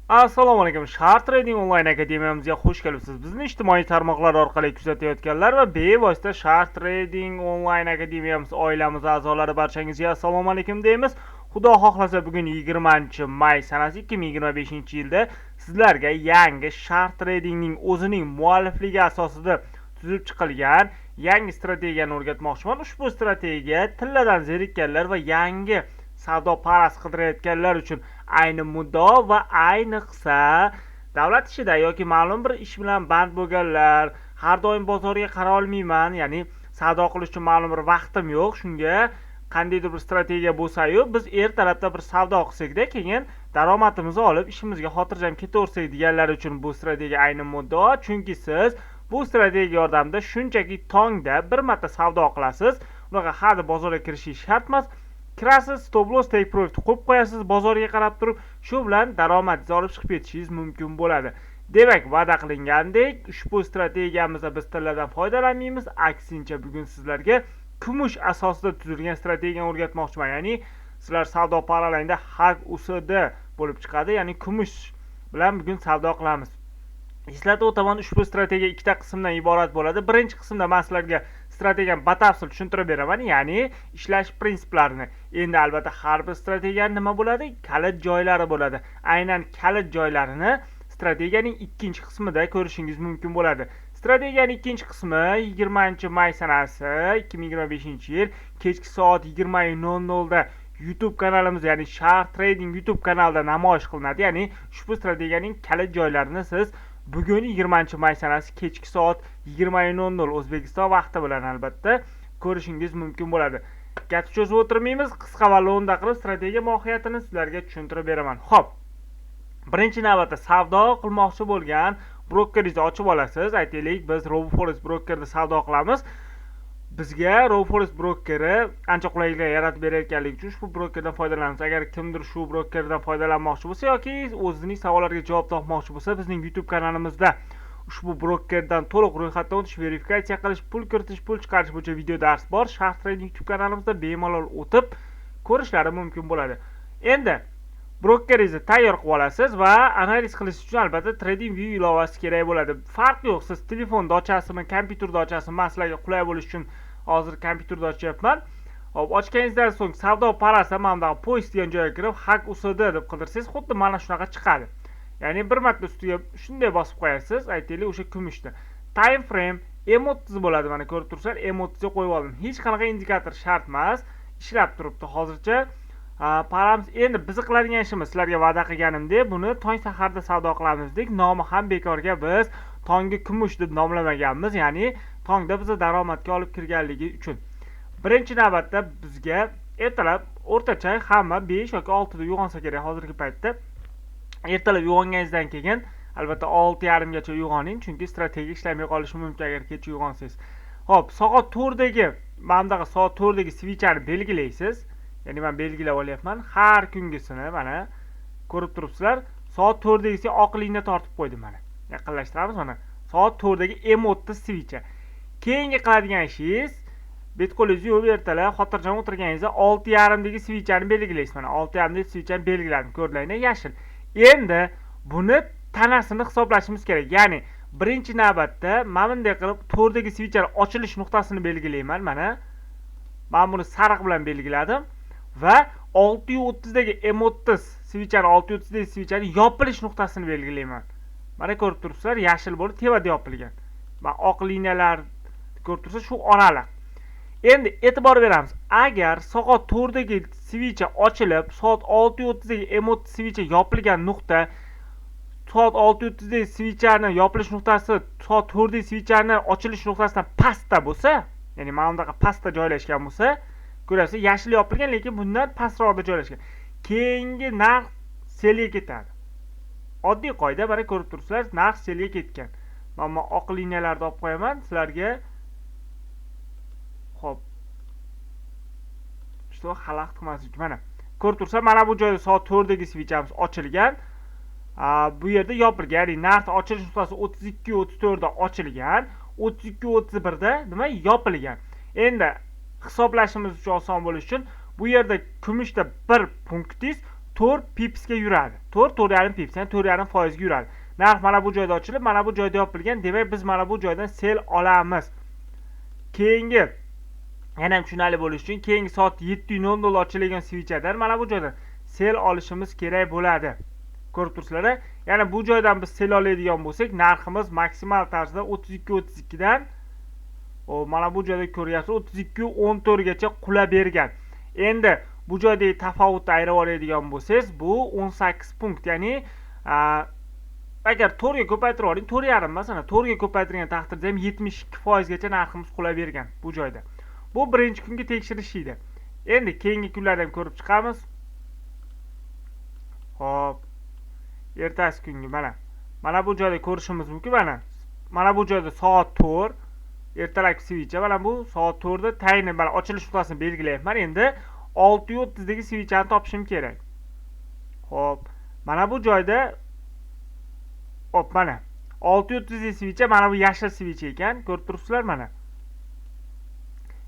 Assalomu alaykum. Shahar Trading onlayn akademiyamizga xush kelibsiz. Bizni ijtimoiy tarmoqlar orqali kuzatayotganlar va bevosita Shahar Trading onlayn akademiyamiz oilamiz a'zolari, barchangizga assalomu alaykum deymiz. Xudo xohlasa, bugun 20-may sanasi 2025-yilda sizlarga yangi Shahar Tradingning o'zining muallifligi asosida tuzib chiqilgan yangi strategiyani o'rgatmoqchiman. Ushbu strategiya tilladan zerikkanlar va yangi savdo parasi qidirayotganlar uchun ayni muddao va ayniqsa davlat ishida yoki ma'lum bir ish bilan band bo'lganlar, har doim bozorga qara olmayman, ya'ni savdo qilish uchun ma'lum bir vaqtim yo'q, shunga qandaydir bir strategiya bo'lsayu, biz ertalabda bir savdo qilsakda, keyin daromadimizni olib, ishimizga xotirjam ketaversak deganlar uchun bu strategiya ayni muddao. Chunki siz bu strategiya yordamida shunchaki tongda bir marta savdo qilasiz, unaqa hadeb bozorga kirishingiz shart emas. Kirasiz, stop loss, take profit qo'yib qo'yasiz bozorga qarab turib, shu bilan daromadingizni olib chiqib ketishingiz mumkin bo'ladi. Demak, va'da qilingandek, ushbu strategiyamizda biz tilladan foydalanmaymiz, aksincha bugun sizlarga kumush asosida tuzilgan strategiyani o'rgatmoqchiman. Ya'ni sizlar savdo paralangda HAK USD bo'lib chiqadi, ya'ni kumush bilan bugun savdo qilamiz. Eslatib o'taman, ushbu strategiya ikkita qismdan iborat bo'ladi. Birinchi qismda man sizlarga strategiyani batafsil tushuntirib beraman, ya'ni ishlash prinsiplarini. Endi albatta har bir strategiyani nima bo'ladi? Kalit joylari bo'ladi. Aynan kalit joylarini strategiyaning ikkinchi qismida ko'rishingiz mumkin bo'ladi. Strategiyaning ikkinchi qismi 20-may sanasi 2025-yil kechki soat 20:00 da YouTube kanalimiz, ya'ni Shahar Trading YouTube kanalida namoyish qilinadi. Ya'ni ushbu strategiyaning kalit joylarini siz bugun 20-may sanasi kechki soat 20:00 O'zbekiston vaqti bilan albatta ko'rishingiz mumkin bo'ladi. Gap cho'zib o'tirmaymiz, qisqa va lo'nda qilib strategiya mohiyatini sizlarga tushuntirib beraman. Xo'p. Birinchi navbatda savdo qilmoqchi bo'lgan brokeringizni ochib olasiz. Aytaylik, biz RoboForex brokerida savdo qilamiz. Bizga RoboForex brokeri ancha qulayliklar yaratib berayotganligi uchun ushbu brokerdan foydalanamiz. Agar kimdir shu brokerdan foydalanmoqchi bo'lsa yoki o'zining savollariga javob topmoqchi bo'lsa, bizning YouTube kanalimizda ushbu brokerdan to'liq ro'yxatdan o'tish, verifikatsiya qilish, pul kiritish, pul chiqarish bo'yicha video dars bor. Shahar Trading YouTube kanalimizda bemalol o'tib ko'rishlari mumkin bo'ladi. Endi brokeringizni tayyor qilib olasiz va analiz qilish uchun albatta TradingView ilovasi kerak bo'ladi. Farqi yo'q, siz telefonda ochasizmi, kompyuterda ochasizmi, man sizlarga qulay bo'lishi uchun hozir kompyuterda ochyapman. Hop, ochganingizdan so'ng savdo parasi mana bunaqa поиск degan joyga kirib, HAK USD deb qidirsangiz, xuddi mana shunaqa chiqadi. Ya'ni bir marta ustiga shunday bosib qo'yasiz, aytaylik, o'sha kumushni. Time frame M30 bo'ladi, mana ko'rib turibsizlar, M30 ga qo'yib oldim. Hech qanaqa indikator shart emas, ishlab turibdi hozircha. Paramiz endi bizni qiladigan ishimiz, sizlarga va'da qilganimdek, buni tong saharda savdo qilamiz dedik. Nomi ham bekorga biz tonggi kumush deb nomlamaganmiz, ya'ni tongda bizni daromadga olib kirganligi uchun. Birinchi navbatda bizga ertalab o'rtacha hamma 5 yoki 6 da uyg'onsa kerak hozirgi paytda. Ertalab uyg'onganingizdan keyin albatta 6:30 gacha uyg'oning, chunki strategiya ishlamay qolishi mumkin agar kech uyg'onsangiz. Xo'p, soat 4 dagi mana bunaqa soat 4 dagi свеча ni belgilaysiz. Ya'ni men belgilab olyapman har kungisini, mana ko'rib turibsizlar. Soat 4 dagisiga oq liniya tortib qo'ydim mana. Yaqinlashtiramiz mana. Soat 4 dagi M30 свеча. Keyingi qiladigan ishingiz, bet qo'lingizni yuvib ertalab xotirjam o'tirganingizda 6:30 dagi свеча ni belgilaysiz. Mana 6:30 dagi свеча ni belgiladim. Ko'rdinglar, yashil. Endi buni tanasini hisoblashimiz kerak. Ya'ni birinchi navbatda mana bunday qilib 4 dagi свеча ning ochilish nuqtasini belgilayman. Mana men buni sariq bilan belgiladim va 6:30 dagi M30 свеча ni, 6:30 dagi свеча ni yopilish nuqtasini belgilayman. Mana ko'rib turibsizlar, yashil bo'lib tepada yopilgan. Mana oq liniyalar ko'rib tursa, shu oraliq. Endi e'tibor beramiz. Agar soat 4 dagi свеча ochilib, soat 6:30 dagi M30 свеча yopilgan nuqta, soat 6:30 dagi свеча ni yopilish nuqtasi soat 4 dagi свеча ni ochilish nuqtasidan pastda bo'lsa, ya'ni mana bunaqa pastda joylashgan bo'lsa, ko'rasiz, yashil yopilgan, lekin bundan pastroqda joylashgan. Keyingi narx sellga ketadi. Oddiy qoida, mana ko'rib turibsizlar, narx sellga ketgan. Mana bu oq liniyalarni olib qo'yaman sizlarga. Xo'p. Shu xalaqit qilmaslik uchun mana ko'rib tursa, mana bu joyda soat 4 dagi свеча miz ochilgan. Bu yerda yopilgan, ya'ni narx ochilish nuqtasi 32.34 da ochilgan, 32.31 da nima yopilgan. Endi hisoblashimiz uchun oson bo'lishi uchun bu yerda kumushda 1 punktingiz 4 pipsga yuradi. 4-4.5 pips, ya'ni 4.5% ga yuradi. Narx mana bu joyda ochilib, mana bu joyda yopilgan. Demak, biz mana bu joydan sell olamiz. Keyingi yana ham tushunarli bo'lishi uchun keyingi soat 7:00 ochilgan свеча dan mana bu joydan sell olishimiz kerak bo'ladi. Ko'rib turibsizlar, ya'ni bu joydan biz sell oladigan bo'lsak, narximiz maksimal tarzda 32.32 dan mana bu joyda ko'ryapsiz 32.14 gacha qulab bergan. Endi bu joydagi tafovutni ayirib oladigan bo'lsangiz, bu 18 punkt, ya'ni agar 4 ga ko'paytirib oling, 4.5 masalan, 4 ga ko'paytirgan taqdirda ham 72% gacha narximiz qulab bergan bu joyda. Bu birinchi kungi tekshirish edi. Endi keyingi kunlarda ham ko'rib chiqamiz. Xo'p, ertasi kungi mana bu joyda ko'rishimiz mumkin. Mana bu joyda soat 4 ertalabki свеча, mana bu soat 4 da tayini mana ochilish nuqtasini belgilayapman. Endi 6:30 dagi свеча ni topishim kerak. Xo'p, mana bu joyda hop, mana 6:30 свеча, mana bu yashil свеча ekan, ko'rib turibsizlar, mana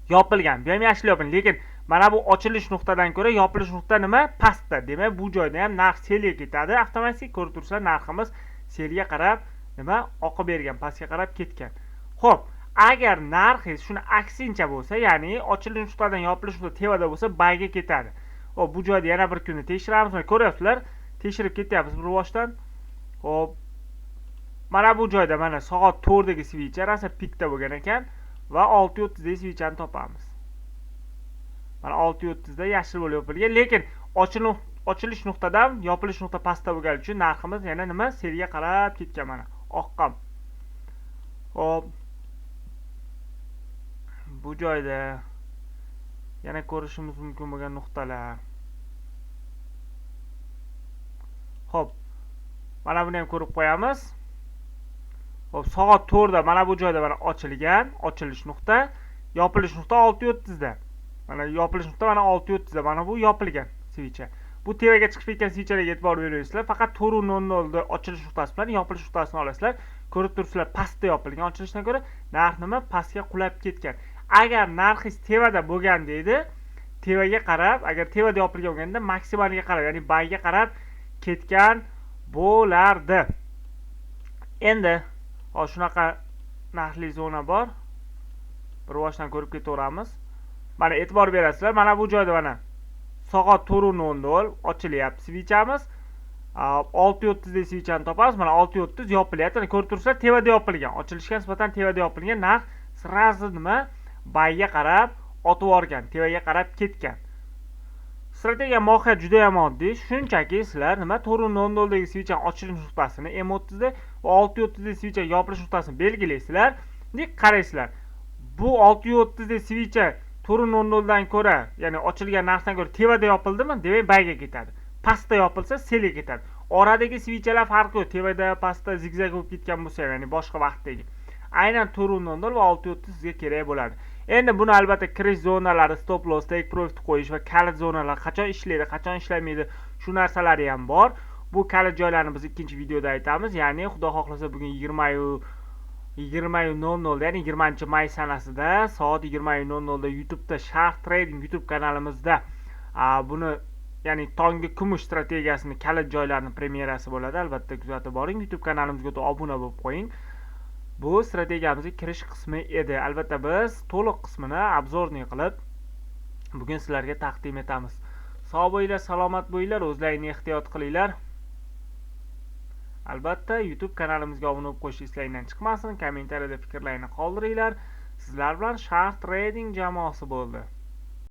yopilgan. Bu ham yashil yopilgan, lekin mana bu ochilish nuqtadan ko'ra yopilish nuqta nima? Pastda. Demak, bu joyda ham narx sellga ketadi. Avtomatik ko'rib turibsizlar, narximiz sellga qarab nima oqib bergan, pastga qarab ketgan. Xo'p, agar narxingiz shuni aksincha bo'lsa, ya'ni ochilish nuqtadan yopilish nuqta tevada bo'lsa, buyga ketadi. Xo'p, bu joyda yana bir kunni tekshiramiz. Mana ko'ryapsizlar, tekshirib ketyapmiz bir boshdan. Xo'p, mana bu joyda mana soat 4 dagi свеча rosa pikda bo'lgan ekan va 6:30 dagi свеча ni topamiz. Mana 6:30 da yashil bo'lib yopilgan, lekin ochilish nuqtadan yopilish nuqta pastda bo'lgani uchun narximiz yana nima? Sellga qarab ketgan, mana oqqan. Xo'p, bu joyda yana ko'rishimiz mumkin bo'lgan nuqtalar. Xo'p, mana buni ham ko'rib qo'yamiz. Xo'p, soat 4 da mana bu joyda mana ochilgan, ochilish nuqta, yopilish nuqta 6:30 da. Mana yopilish nuqta mana 6:30 da, mana bu yopilgan свеча. Bu tevaga chiqib ketgan свеча larga e'tibor beraverasizlar. Faqat 4:00 da ochilish nuqtasi bilan yopilish nuqtasini olasizlar. Ko'rib turibsizlar, pastda yopilgan ochilishdan ko'ra narx nima? Pastga qulab ketgan. Agar narxingiz tevada bo'lganda edi, tevaga qarab, agar tevada yopilgan bo'lganda maksimalga qarab, ya'ni buyga qarab ketgan bo'lardi. Endi hozir shunaqa narxli zona bor. Bir boshdan ko'rib ketaveramiz. Mana e'tibor berasizlar, mana bu joyda mana soat 4:00 ochilyapti свеча miz. 6:30 da свеча ni topamiz. Mana 6:30 yopilyapti. Mana ko'rib turibsizlar, tevada yopilgan. Ochilishga nisbatan tevada yopilgan narx sразу nima? Buyga qarab otib yuborgan, tevaga qarab ketgan. Strategiya mohiyat juda ham oddiy. Shunchaki sizlar nima 4:00 dagi свеча ochilish nuqtasini M30 da va 6:30 dagi свеча yopilish nuqtasini belgilaysizlar. Endi qaraysizlar. Bu 6:30 dagi свеча 4:00 dan ko'ra, ya'ni ochilgan narxdan ko'ra tevada yopildimi? Demak, buyga ketadi. Pastda yopilsa, sellga ketadi. Oradagi свеча lar farqi yo'q. Tevada, pastda zigzag bo'lib ketgan bo'lsa ham, ya'ni boshqa vaqtdagi. Aynan 4:00 va 6:30 sizga kerak bo'ladi. Endi buni albatta kirish zonalari, stop loss, take profit qo'yish va kalit zonalari qachon ishlaydi, qachon ishlamaydi, shu narsalari ham bor. Bu kalit joylarni biz ikkinchi videoda aytamiz. Ya'ni Xudo xohlasa bugun 20:00, ya'ni 20-may sanasida soat 20:00 da YouTube'da Sharq Trading YouTube kanalimizda buni, ya'ni tonggi kumush strategiyasini kalit joylarini premyerasi bo'ladi. Albatta kuzatib boring. YouTube kanalimizga o'tib obuna bo'lib qo'ying. Bu strategiyamizga kirish qismi edi. Albatta biz to'liq qismini обзорный qilib bugun sizlarga taqdim etamiz. Sog' bo'linglar, salomat bo'linglar, o'zlaringni ehtiyot qilinglar. Albatta YouTube kanalimizga obuna bo'lib qo'yish eslaringdan chiqmasin. Kommentariyada fikrlaringni qoldiringlar. Sizlar bilan Sharq Trading jamoasi bo'ldi.